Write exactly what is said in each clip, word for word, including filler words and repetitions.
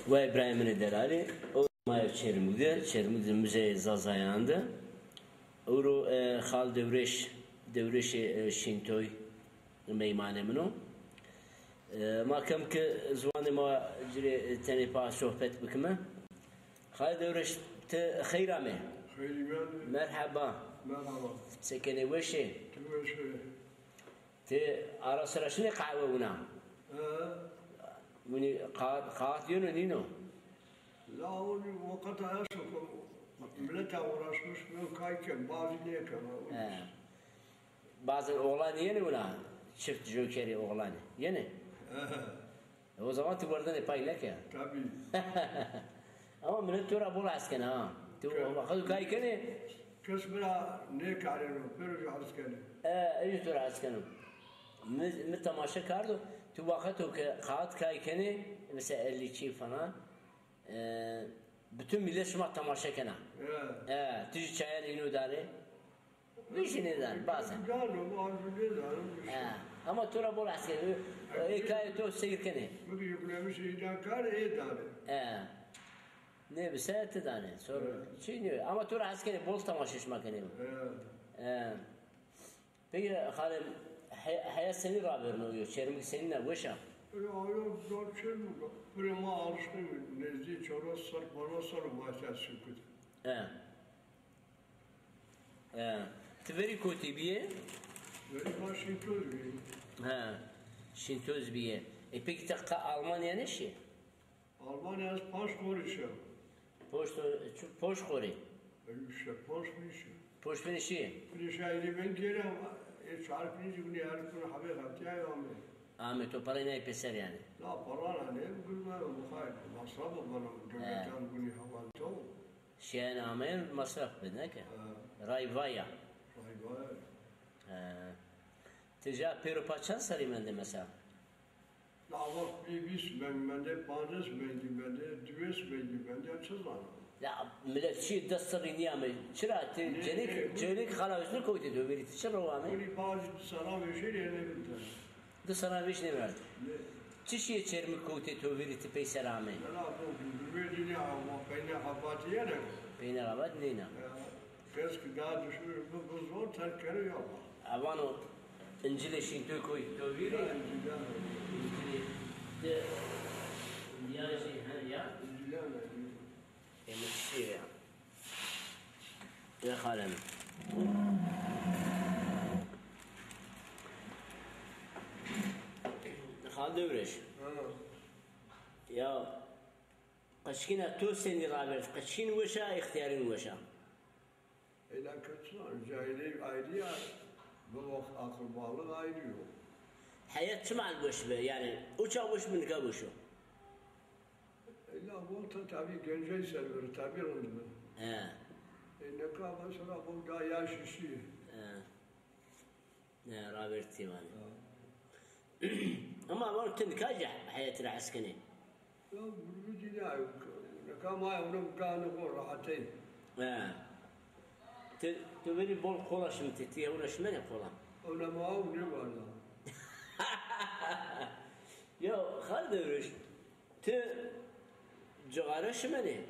Vay birayê min ê delalî, o ma yo Çermûg de, Çermûg de Muzeyê Zazayan de. Ewro, e, Xal Dewrêş, Dewrêşê, e, Şîntoy meymanê min o. E, ma kem ke ziwanê ma ci rê tenê pa sohbet bikime. Xal Dewrêş, ti xeyr amê. Xeyrî mendî. Merheba. Merhaba. Se kenê, weş ê? Ti weş ê. Ti ara sira şinê qehwe wina? He. Winî qaxit, qaxit yeno nîno? La, o weqeta esto ke mileta uğraşmış, ben kay ken, bazı nêkena. He. Bazen oğlan yenê wina, çift jokerî oğlanî. Yenê? He. E, o zaman ti werdenê pay neke. Tabii. Ama milet to ra bol hes kena ha. Ti o wexto kay kenê. Kes mi ra nêkarêno, pêro jî hes kenê. E, ez jî to ra hes keno. Mi, mi temaşe kardo, ti wexto ke qaxit kay kenê, mesela elli iki falan, e, bütün millet şima temaşe kena. E. E, ti jî çayan îno danê. Vîşî nêdano bazen. Dano, bazı nêdano. He, ama to ra bol hes kenê. Ê kayê to seyr kenê. Mi ki yüklemiş înan kar ê danê. He. Nê bi se ti danê. Sonra çi nê? Ama to ra hes kenê, bol temaşe şima kenê. He. He. Peki Xalê, he-, heya senî ravêrno yo? Çermûg senîn a, weş a? E, ayo zor Çermûg a. Pire ma alıştı nezdî çewres ser, pancas ser ma sukut. He. E, ti verî kotî bîyê? Verî ma Şîntoz bîyê. He, Şîntoz bîyê. E, peki ti qe Almanya nêşî? Almanya ez panc xorî şew. Poş, çu-, poş xorî? E, işte panc xorî şew. Poş finî şî? Finî şairî ben gêrem, e, çar pîncî günî her gün habê xebtîyayê amê. Amê, to perey nayê pêser yanî? Na, para ra nê, gurme, mixayê, masraf bana, dewletan günî hewan to. Şiyan ameyan masraf bi, neke? Ha. Ray vaya. Ray vaya. Ha. Ti ja pêro pa çend serrî mendê mesela? Na, wext bî vîst meng mendê, pancês mengî mendê, diwês mengî mendê, çi zana? Ya, milet şî des serrî nîyamê. Çira ti cenêk, cenêk Xala Husnî kewtê to vîrî, ti çi rew amê? Winî bazî di serran vêşêrî, ene vînte. Di serran vêş nêverdî. Nê. Çi şîyê Çermûg kewtê to vîrî, ti peyser amê? Nena, bu, bu, bu, bu, bu, bu, peynê xebatî yene. Peynê xebat nêna. Ya, kes ki daha düşünür, bu, bu zor terk kero ya. Avano, Încilê Şîntoy kewtê to vîrî? Ya, Încilê. Încilê. Di, ya jî, he, ya? Încilê. Ê mi şîr ya. Ê xalê mi. Xal Dewrêş. Ha. Ya, qeçkîna to senî ravêrd? Qeçkîn weş a, îxtîyarîn weş a? Ela ke çi zan, cahilî ayrî ya, bi wext aqilbalix ayrî yo. Heyet çimal weş bi, yanî, o çax weş bi, nika weş o. Ela wexta tabî gencey ser bi, tabî rind bi. He. E, nika mesela bu da yaş işi. He. Ne, ravêrd tî vanî. Ha. Ama vano ti nika jî heyet ra hes kenê. Ya, gurbi dîne, nika ma ewna ganî xo rahatey. He. Ti, ti verî bol qola şimitê, ti ewna şimenê qola? Ewna ma ew nêwarda. Ya, Xal Dewrêş, ti cixare şimenê, he,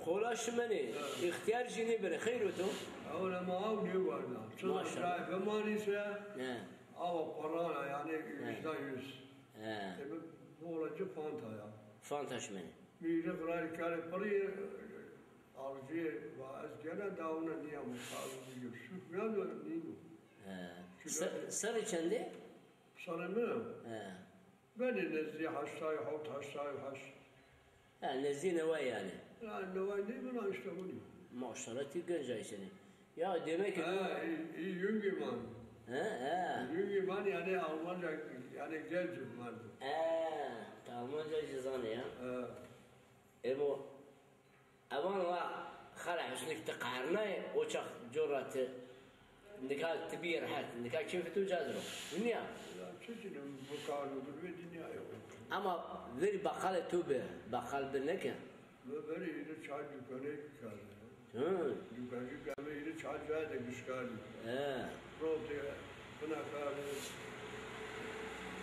qola şimenê, he, îxtîyar jî nêbenê, xeyr o to? Ewna ma ew nêwarda. Maşallah. Çi zan cayê bimanî se, he, awa perran a, yanî, he, yüzde yüz. He. E, mi bola ci Fanta ya. Fanta şimenê. Mi îrî qirarî kare pirî, alcî va ez gene dawine nîyamo, saz bîyo. Şuk ya do nîno. He. Çi se-, serrî çendê? Serrî mi? He. Benê nezdî heştay û hewt, heştay û heşt. Ha, nezdî neway yanî. Ya, neway nêbena, îşte winî. Maşallah, ti genc ay senî. Ya, demek ki... Ha, bu iyi, iyi jung jemand. He, he. Jung jemand yanî Almanca, yanî genç jemand. He, ti Almanca jî zanê ya. He. Emo, evan la Xala Husnî ki ti qehirnayê, o çax cor ra ti, nika ti bîyê rehet, nika keyfê to ca dir o. Win ya? Ya, çi çin, bu kar budur ve dinya yok. Ama verî baqalê to bi, baqal bi neke? Ve verî îrî çay dükkanı kardî. Hı. Dükkancı kahve îrî çay cayê de gişkardî. He. Rotê, bina kardî.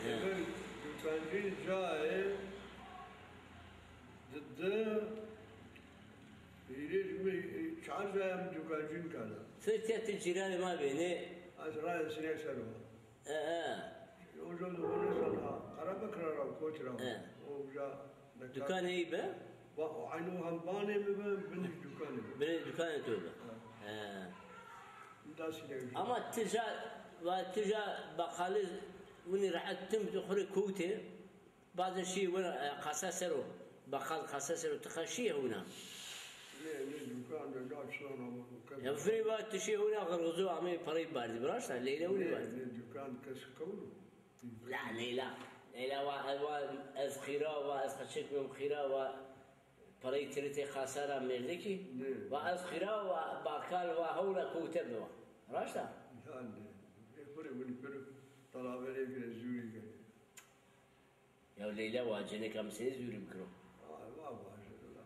He. Ve dükkancı cayê di, Di, hîrê mi, çar caya mi dukancîn kerda. Ti tiya ti cîranê ma bê, nê? Ez raya sinek ser o. E, e. Oca de hone sana Karabekira ra kotî ra. E. Oca de Dukan ey bi? Ba, aynı o hem banê mi bi, binê dukanê mi. Binê dukanê to bi. Ha. E. Da sinek. Ama ti ja, va ti ja baqalî winî rehet tim tu xurê kowtê. Bazı şey wina, e, kasa ser o. Baqal kasa ser o. Ti qe şî hewna. Nê, nê dukan de da çilan ama kes. Ya firê va ti şî hewna xirxizû amê parayî bardî. Biraşta Leyla winî bardî. Nê dukan kes kewno. La Leyla. Leyla va, va ez xîra, va ez qeçek bim xîra, va parayî tiritê kasa ra mêrdekî. Nê. Va ez xîra, va bakal, va hewna kowte bi va. Raşta? Ya nê. Ê xurê winî pir talaverê gire zûrî gire. Ya Leyla wa, ceneka mi senî zûrî bikiro? Ay, va, va, va.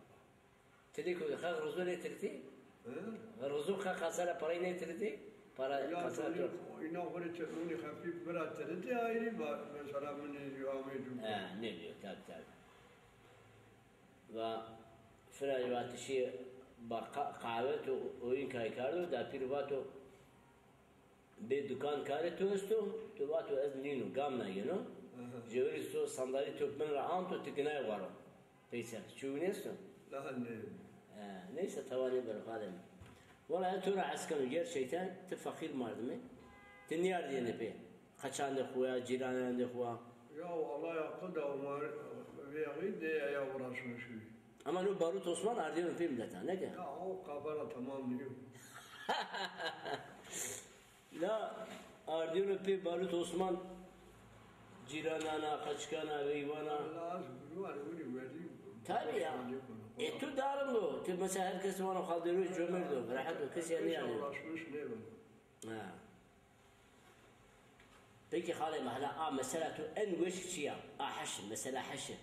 Ti lê ku xirxizû nêtiritî? He? Xirxizû qe qasara parayî nêtiritî? Para ya, qasara to. Îna xo rê te-, winî xefîf bira tiritî, ayrî va, mesela min nêdîyo amê cû. He, nêdîyo, tabî, tabî. Va, fira va ti şî ba qa-, qahwe to oyun kay kardo, dapîr vato, Bê dukan karê to esto? To vato ez nîno, gam na yeno. Aha. Jewerî so sandalî to bin ra anto, ti ginay waro. Peyser, çû nêsto? Daha ne? E, neyse, tawa nêbero xalê mi. Wela ez to ra hes keno, gerçekten ti feqîr mardimê. Ti nîyardîyenê pê. Qeçandê xo ya, cîranandê xo ya. Ya Allah ya qida Umar, vêxî de ya uğraşmış. Ama no Barut Osman ardîyeno pê mileta, neke? Ya o kabara tamam nîyo. La ardîyeno pê Barut Osman cîranana, qeçikana, veyvana. La az bunu var, bunu verdi. Tabii ya. E tu darim do. Tu mesela herkes vano xaldero cömert o, rehet o, kes yanî yanî. Uğraşmış ne bu? Ha. Peki xalê mi, hela a mesela tu en weşk çi ya? A heşi, mesela heşi.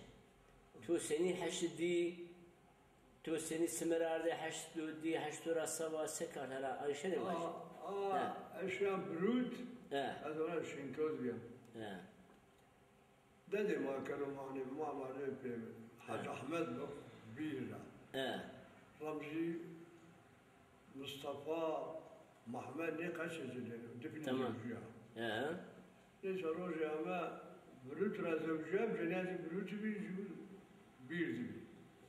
Tu senî heşi dî, tu senî simer ardê heş tu dî, heş tu ra se va, se kard hela ayşenê vaj. A, a, eşya brut, ez ona şintoz bîya. He. Dedê ma keno manê, ma ma rê pê. Hec Ahmed bi, bîr ra. He. Remzî, Mustafa, Mehmed nê qeçê ci dêno, diknî zewjîya. He. Neyse rojê ame Brut ra zewjîya, cenîya zî Brut bî, jû bîr zî bî.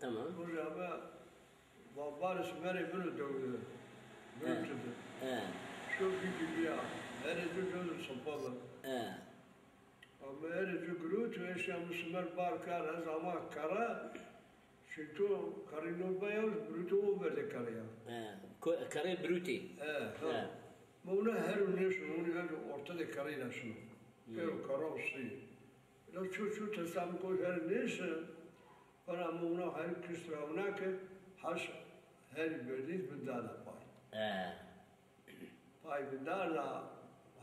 Tamam. Rojê ame va barê simerê bino dew de. Brut de. He. Şo bî bîya. Herê ci dew de sopa bi. He. Ama herê ci girot û eşya mi simer bar kar, ez ama kara, çinto karî no baya, Brutî o ver de karîya. He, ko-, karê Brutî. He, ha. He. Ma wina her û nêşino, wina her orta de karî ra şino. Hmm. Pêro kara û sî. La ço ço tesam ko her nêşi, para ma wina her kişt ra wina ke haş her berdîz bindana pay. He. Pay bindar da,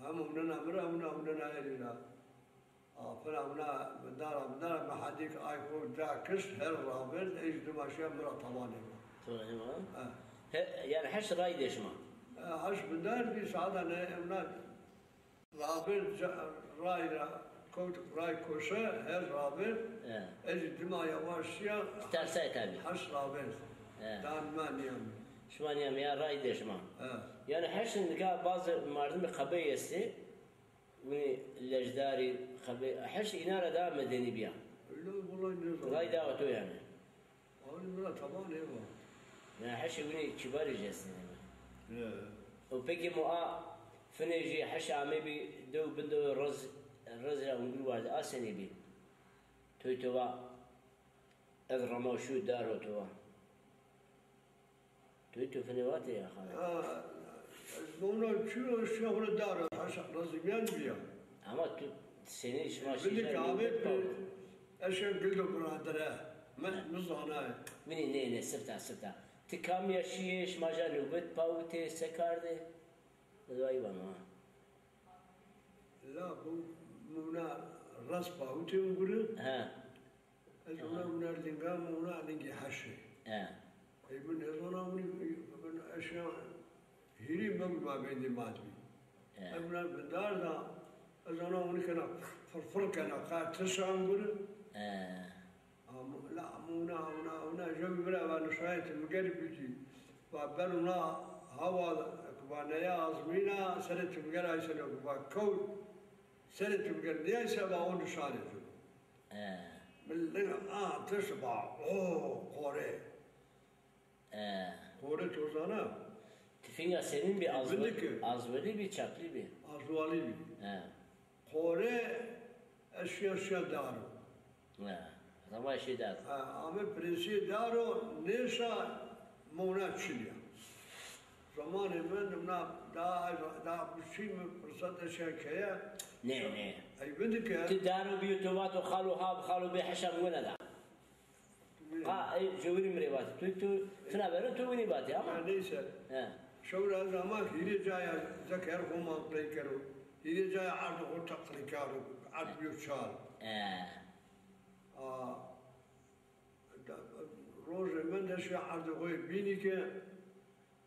hem hunena mi ra, huna hunena herî ra. A, pira huna bindara, bindara, mi hedîk ay xo ca kişt, her ravêrd, ey jî dima şiya mi ra tawanê ma. Tawanê ma? Ha. He, yani heş ray de şima? E, heş bindar bî, saada ne, huna ravêrd ca, ray ra, kewt ray koşe, her ravêrd, he, ey jî dima yawaş şiya, tersay tabî. Heş ravêrd. He. Dan ma nîyam. Şima nîyam ya, ray de şima. He. Yani heş nika bazı mardimê qebey estê, winî lejdarî, qebey, heş îna ra daha medenî bîya. Öyle vallahi ne zaman. Ray daha to yani. Abi bira taban eva. Yani heşê winî kibarî jestî. Ya. O peki mo a finê jî heş amê bî dew bin dew riz, riz ra ungul wardî, a senî bî? Toy to va, ez rama şû daro to va. Toy to finê vatê ya xalê. Ha, ez bona çû şû xo daro, haşa lazimyan bîya. Ama tu senî şima şî. Bidî kahve, eşe gildo biradere. Mi, mi zana. Winî nê, nê, sifta, sifta. Ti kamîya şîyê, şima ja nûbet pawitê, se kardê? Ez vay vano ha. La bu muna ras pawitê ungure. He. Ez ona, ona linga, ona lingê heşê. He. Ey min ez ona winî, min eşya hîrî min ma bendî madbî. He. Ez ona bindar da, ez ona winî kena fir fir kena, qa tişan guri. He. Am-, la, am-, una, una, una, jew mi ra va nişanê timgerî bikî. Va beno na hawa, va neya azmîna, serê timger ay seno, va kewt, serê timger niyayse va o nişanê ci. E. Mi lina, a, tişt va, o, qore. E. Qore to zana? Tifinga senîn bî, azwe-, azwelî bî, çaplî bî? Azwalî bî. E. Qore, ez şiya, şiya daro. Ha, zamanê şiya daro. Ha, ame presîyê daro, nêşa mona çilya. Zamanê mi nimna da, da biçî mi firsete şiya keye. Nê, nê. Ey bindi ke. Ti daro bîyo, to vato xalo ha, xalo bê heşa mi wina da. Qa, ey, jewirî mi rê vatî. Tu, tu, tina vero tu winî vatî ama. Ya neyse. He. Şewra ez ama hîrê caya zeker xo ma qiley kero. Hîrê caya erdê xo ta qiley karo. Erd bîyo çal. He. A, da, rojê mende şi erdê xo bînî ke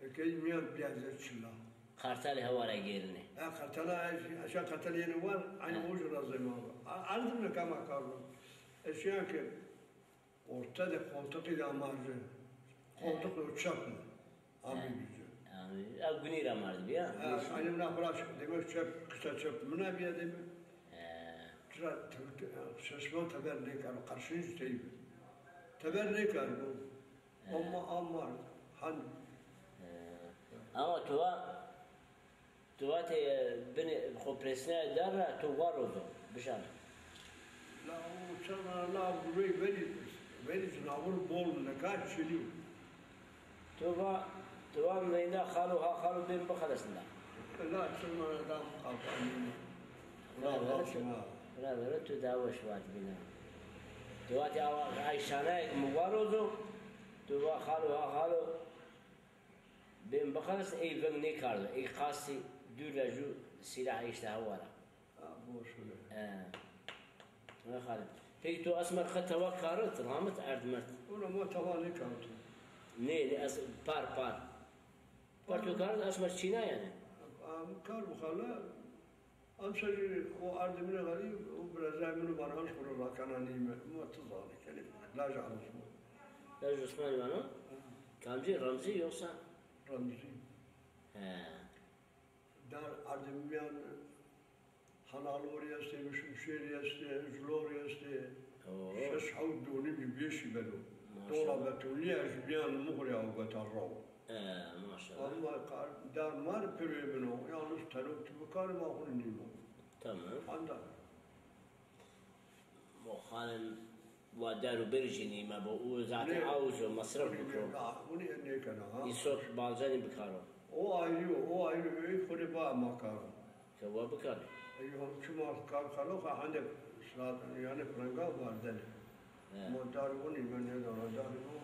Eke mîyan bîya ze çila. Qartalê hewa ra gêrine. Ha, qartala, eşya qartalê yene war, aynı o jü razı ma. Ardım ne kama karlo. Eşya ke orta de koltuğu da amarcı. Koltuk o çap mı? Abi gücü. Abi, ya güney ra mardı bîya. Ha, aynı buna bırak, demek çap, kısa çap mına bîya demek. He. Kira, şaşman teber ne kar, karşıyız teybi. Teber ne kar bu. Ama, ama, han. Ama tu va, tu va te, e, binê xo presnaya dar ra, tu war o do, bişan. La, o çana la, burayı veri, veri cinavur bol, ne kadar çili. Tu va, tu va meyna xalo ha xalo bên bixelesna. La, çana la, kapanî. Bira vero tu, bira vero tu daweş vat bîna. Tu vatî awa, ay şanayek mi war o do, tu va xalo ha xalo bên bixeles, ey veng nêkardo. Ey qasî dûr ra jû sîlah eşte hewa ra. Ha, boş ver. He. Ne xalî. Peki tu esmer qe tewa karit, ramit erd merd? Ona ma tewa nêkardo. Nê, nê, es par, par. Par tu karit, esmer çîna yanî. Am kar bu xala, am serî o erdê min a xalî, o birazay min o bana xo ra rakana nîme. Ma ti zanî kenî. Laj Osman. Laj Osman vano? Ha. Kamcî, Remzî yoksa? Remzî. He. Dar erdê min Hanalorî estê, Mişimşêrî estê, Zulorî estê. Oo. Şeş hewt donî bî, beşî beno. Maşallah. Dola betonî ez bîyan muxrê awbeta raw. E, maşallah. Ama kar, dar mar pirê min o. Yalnız terok tu bikarî ma xo nîmo. Tamam. Anda. Mo xalim Wa der û ber jî nîme bo. Û zaten awiz o, mesref bikro. Nê, nê, nêkena, ha. Îsot balcanî bikaro. O ayrî yo, o ayrî yo, ey xo rê ba ma karo. Ke wa bikaro. Ey hom çima kar kalo, ha hende saat, yanî pirenga vardene. He. Ma dar o nîme, nêdana dar o.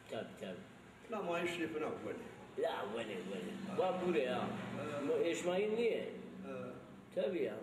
Tabi, tabi. La ma îşte fina wene. La wene, wene. Wa bure ya. He. Mo eşmayî nîye. He. Tabi ya.